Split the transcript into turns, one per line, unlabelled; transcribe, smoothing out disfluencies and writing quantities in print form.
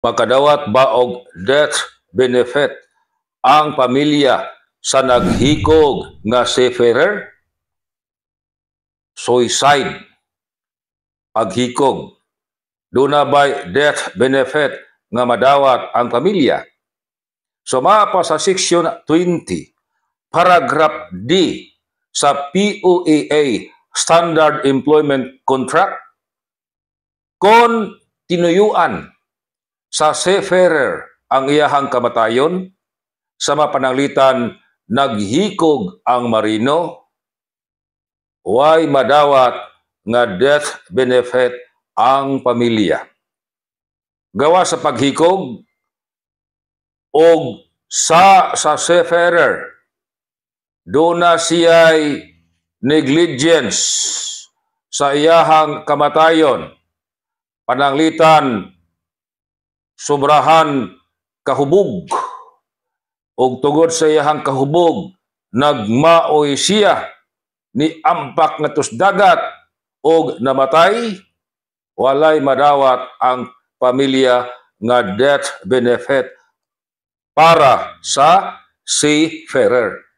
Makadawat ba og death benefit ang pamilya sa naghikog nga seafarer? Suicide. Paghikog. Duna ba'y death benefit nga madawat ang pamilya? Sumala pa sa Section 20, Paragraph D sa POEA Standard Employment Contract, kung tinuyuan sa seafarer ang iyahang kamatayon, sa mapananglitan naghikog ang marino, way madawat nga death benefit ang pamilya. Gawa sa paghikog og sa seafarer, duna siya'y negligence sa iyahang kamatayon, pananglitan sobrahan kahubog, ug tungod sa iyahang kahubog nagmaoy siya, ni ampak ngadto dagat og namatay, walay madawat ang pamilya nga death benefit para sa seafarer.